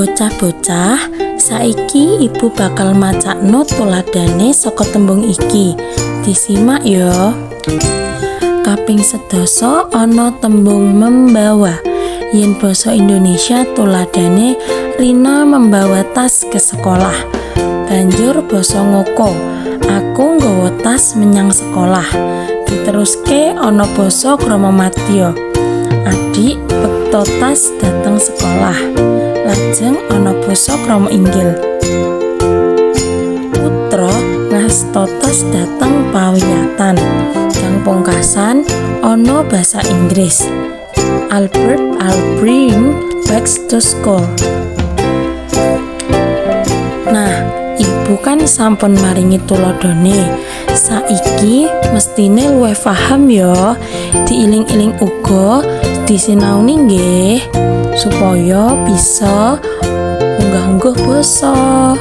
Bocah-bocah, saiki Ibu bakal macakno tuladhane saka tembung iki. Disimak ya. Kaping 10 ana tembung membawa. Yen basa Indonesia tuladhane, "Rina membawa tas ke sekolah." Banjur basa ngoko, "Aku nggawa tas menyang sekolah." Diteruske ana basa krama madya, "Adik bekta tas dhateng sekolah." Lajeng ana basa krama inggil, "Putra ngasta tas dhateng pawiyatan." Kang pungkasan ana basa Inggris, "Albert are bring bags to school." Nah, Ibu kan sampun maringi tuladhane. Saiki mestine luwih paham ya. Diiling-iling uga disinaoni nggih, supaya bisa unggah-ungguh basa.